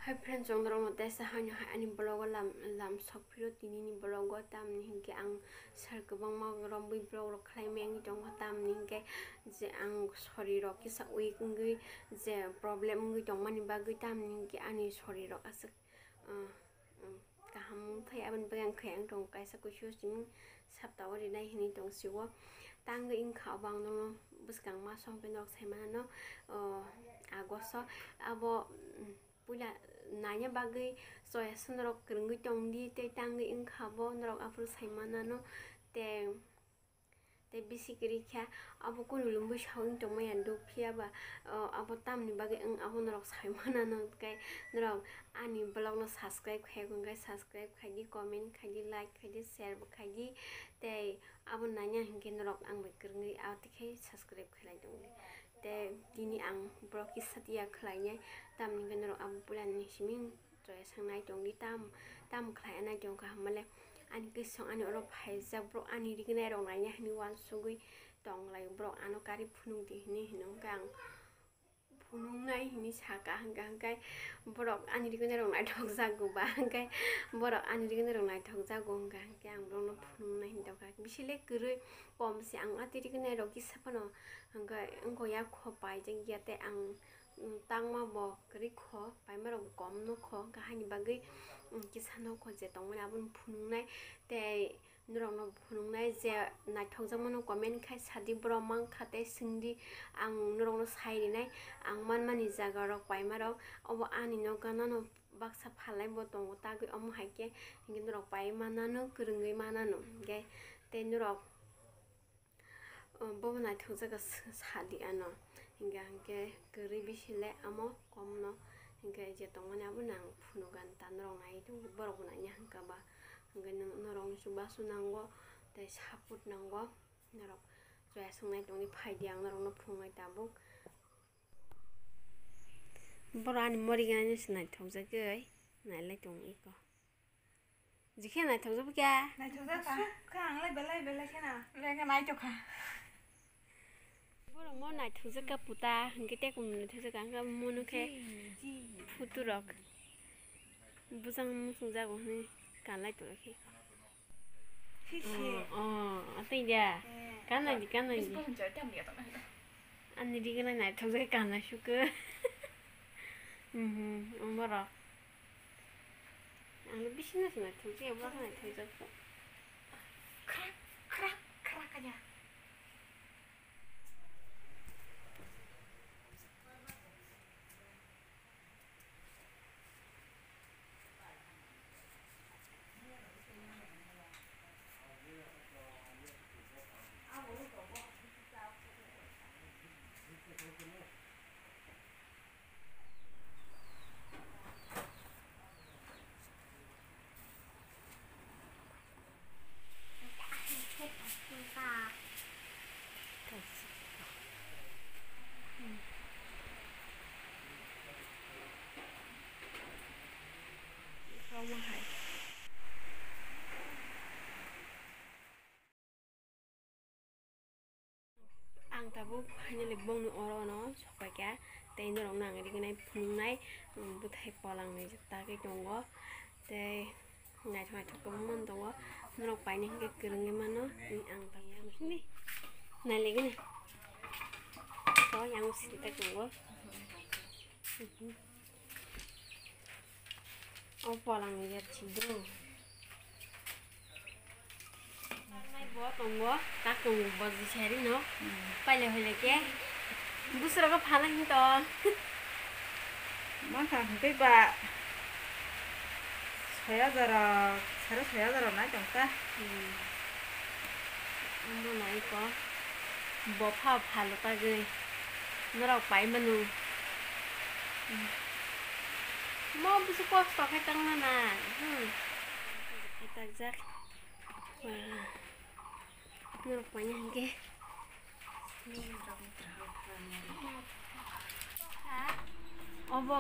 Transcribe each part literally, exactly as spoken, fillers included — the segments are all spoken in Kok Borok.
Hi friends, chwng norokno teisa haino hai ani vlog o lam, lam sok phiro tinini vlog o, tamni hinkhe ang sir kwbangma romwi vlog rok khlai maya wngwi tongo, tamni hinkhe je ang sori rok kisa weak wngwi je problem wngwi tongmani bagwi, tamni hinkhe ani sori rok aswk, ah, um, kaham wng phai, aboni bagwi ang khaya wng tongo, kaisa kuisu simi sapta o rinai hinwi tong sio. Tangwi wngkha obo ang nono bwskang maso hwnkhe norok sai manano, o, August o abo, um, puila naina bagwi choya se norok kwrwngwi tongdi, tei tangwi wngkha bo norok aphuru sai manano, tei, tei bisi kwrwi kha abo kunu lumui sawi wng tongmaya duk phiya ba, o, abo tamni bagwi wng abo norok sai manano, tei norok ani vlog no subscribe khai hwnkhe subscribe khaidi, comment khaidi, like khaidi, share bo khaidi, tei abo naina hinkhe norok ang bai kwrwngwi abo tikhe subscribe khlai tongdi. Tei tini ang borok kisa tiya khlainai, tamni hwnkhe norok abo puilani simi choya sangnai tongdi, tam, tam khlai anai tong kaham male. Ani kisong ani oro phaijak borok ani rignai rok naina hinwi uansugwi tonglai borok ano kari phunukdi hinwi hino hwnkhe ang phunuknai hinwi saka hwnkha hwnkhe borok ani rignai rok naithok jago ba hwnkhe borok ani rignai rok naithok jago hwnkha hwnkhe ang borokno phunuknai hinwi tongkha. Bisile kwrwi kom se ang atiri gwnai rok kisa phano hwnkhe wngkha ya kho paijak ya tei ang, mm, tangma bo kwrwi kho paima rok bo kom no kho hwnkha haini bagwi, mm, kisa no kho je tongmani abono phunuknai tei norok no phunuknai je naithok jakmano comment khai sadi borok mankha tei swngdi ang norok no sai rinai ang manmani jaga rok paima rok obo ani nok gana no baksa phalai bo tongo tagwi omo hai khe hinkhe norok pai manano kwrwngwi manano hinkhe tei norok, o, bobo naithok jaga s-, sadi ano hinkhe hinkhe kwrwi bisi le amo kom no hinkhe je tongmani abono ang phunukgani ta norok nai tongdi borok bo naina hinkha ba hinkhe norok ni chubachu nango tei support nango norok joya swngnai tongdi phaidi ang norok no phunuknai tabuk. Borok ani moriknani se naithokjagwi nailai tongo eko. Jikhe naithokjak khe. Naithokjak kha. Sukha ang lai belai belai khena. Lekha naithokha. Borok mo naithokjak kha puta, hinkhe tei kunu naithokjak kha, hinkhe mono khe phuturok. Bwsang muchungjago hinwi kanlai tongkhe. Sisi. Oh, oh, atwi dia. Eh. Kanlai di, kanlai di. Bisi bwswng chai tam dia tongna. Ani rignai naithokjak kanlai sukhe. Mhm, umorok. Ang bisi naithokjak, borok naithokjak. Khrak, khrak, khrak kanya. Ang tabuk finally bongni oro no sokpaikha, tei norokno ang rignai phunuknai, um, bwthai polangni tagwi tongo, tei naithok naithok kwbangma tongo, norok painai hinkhe kwrwngwi mano, ang tabuk nailaignai, to yang siri ta tongo. O polangni ya chido. Bo tongo, tak tongo, bo jisari no. Hmm. Paile hoile ke. Busra ko phala hin to. Mantha hingke ba. Soya jara, sara soya jara nai tong ta. Hmm. Omo nai ko. Bopha phalo tagwi norok pai manu. Mo busu kosto khe tang nana. Hmm. Khe takjak. Wah. Norok pai hinkhe. Obo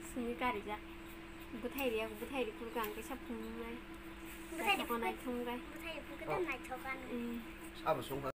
sini karijak. Bwthai riya, bwthai ri kurkang khe sa phunuknai. Bwthai ri naithok bai. Bwthai ri kurkang naithok ano. Hmm. Sabo sungkha.